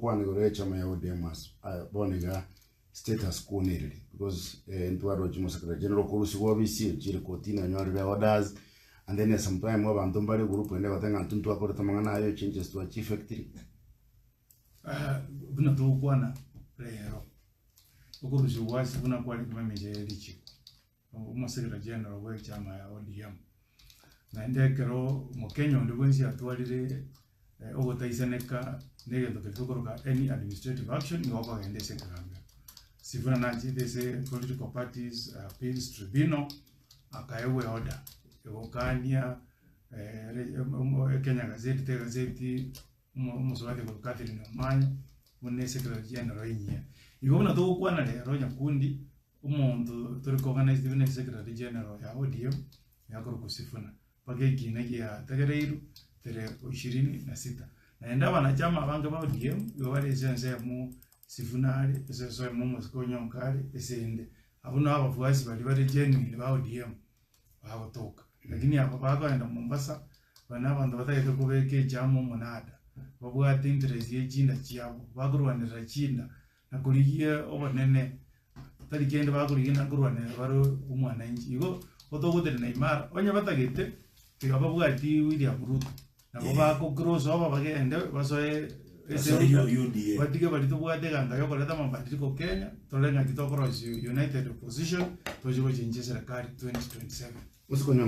Togokwana igoro y'echama ya ODM as bono iga status quo nereri because ntwaroche omosekretary general okorusigwa obisi ochire kotini onyorire orders and then some time abanto mbare egroup ende egoteba ng'a intwe ntwakorete amang'ana aye changes twachieffectiri. Buna togokwana rero, okorusigwa ase buna kwarenge mamicha ye richiko. Omosekretary general bwe echama ya ODM. Naende ekero omokenya onde bwensi atwarire ogotaisaneka na egento keria tokoroka any administrative action nigo okogenda ase ekegambero. Sifuna nachete ase political parties appeals tribunal akaegwa eorder egokania Kenya Gazette tegazeti omosubati okorokwa Catherine Omanya buna esekretary general enyia. Igo buna togokwana rero nyakundi. Omonto tore koorganized buna secretary general ya ODM yakorokwa Sifuna mpaka ekina giategereirwe tarehe ishirini na sita. Naende abanachama abange ba ODM igo bare ase ensemo Sifuna are, ase ensemo omosike Onyonka are, ase ende. Abwo nabo abafuasi baria bare genuine ba ODM bagotoka. Lakini aba bakoenda Mombasa, aba na abanto batagete kobeka echama omonada, babwate interest ye chinda chiabo, bakorwanerera chinda na korigia obonene, tari kende bakorigia na korwanera bare omwananchi. Igo otogotenena imara, onye batagete, tiga babwati William Ruto, nabo bako cross over bagende basoe ase Basoe Ruto, UDA. batige baria tobwate eganga ya okoreta amabadiliko Kenya, torore ng'aki tokorosia united opposition, toche gochengia eserekari 2027. Gose konyora.